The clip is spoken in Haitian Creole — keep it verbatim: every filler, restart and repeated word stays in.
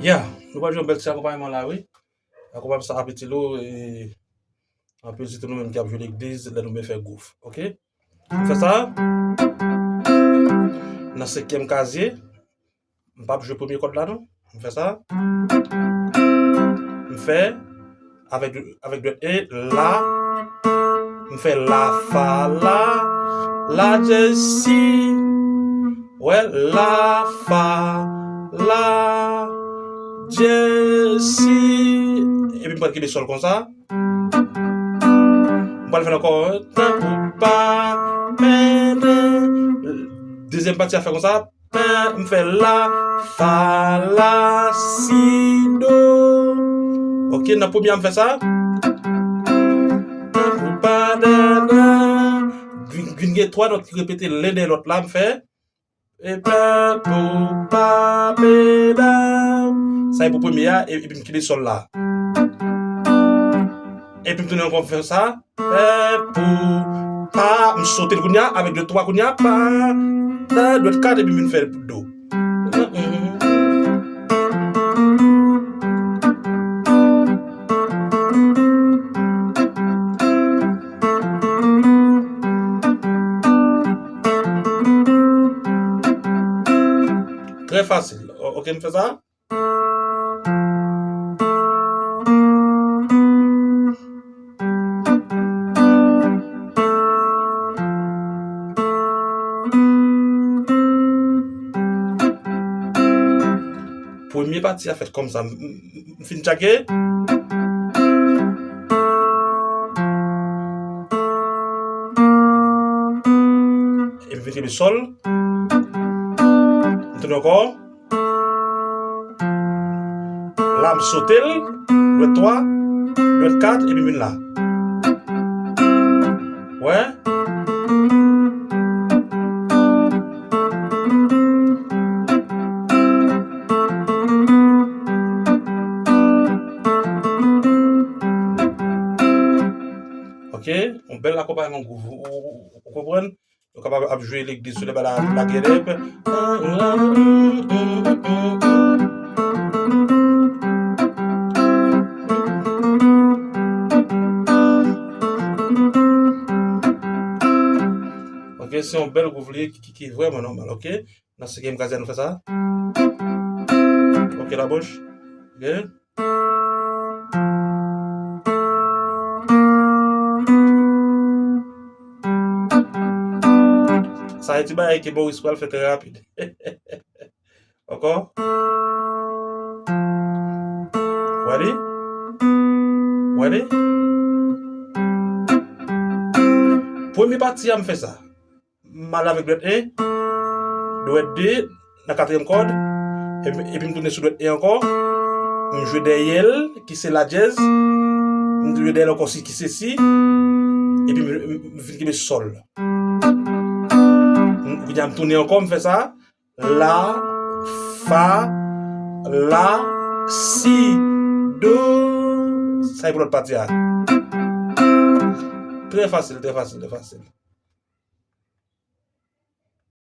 Ya, nou pral jwe yon bèl ti akonpayman la, wi. Akonpayman sa ap itil ou, e, anpil sitou nou menm ki ap jwe legliz, lè nou vle fè gwouv, oke? M fè sa. Nan senkyèm kazye, m p ap jwe premye kòd la, non. M fè sa. M fè avèk, avèk dwèt e, la. M fè la, fa, la, la, dyèz, si. Wè, la, fa, la, dyèz, si. Epi m pral kenbe sòl konsa. M pral fè l ankò. Tan pou pa pèdi. Dezyèm pati a fè konsa. Tan, m fè la, fa, la, si, do. Oke, nan premye a m fè sa. Tan pou pa dada. Vin, vin gen twa nòt ki repete len dèyè lòt la, m fè. E pa pou pa medam. Sa e pou premye a, e- epi m kite sòl la. Epi m tounen ankò m fè sa. E pou pa, m sote l kounye a, avèk dwèt twa kounye a, pa, da, dwèt kat, epi m vin fè do. Trè fasil. O- Oke, m fè sa. Premye pati a fèt kòmsa. M- m- m fin tchake. E m vin kenbe sòl. M tounen ankò. La, m sote l. Dwèt twa, dwèt kat, epi m vin la. Wè. Oke, yon bèl akonpayman gwouv. Ou, ou, ou, ou konprann? Yo kapab ap jwe legliz sou lè ba la, la gèlèp. Oke, se yon bèl gwouv li ki, ki, ki vrèman nòmal, oke? Nan senkyèm kazye a nou fè sa. Oke, la bouch. Oke. Sa e ti bagay ke Maurice pral fè trè rapid. Ankò. Wè li? Wè li? Premye pati a m fè sa. M ale avèk dwèt en, dwèt de, nan katriyèm kòd, epi, epi m tounen sou dwèt en ankò, m jwe dèyè l, ki se la dyèz, m jwe dèyè l ankò, si, ki se si, epi m, m, m vin kenbe sòl. M, kounye a m tounen ankò, m fè sa, la, fa, la, si, do. Sa e pou lòt pati a. Trè fasil, trè fasil, trè fasil.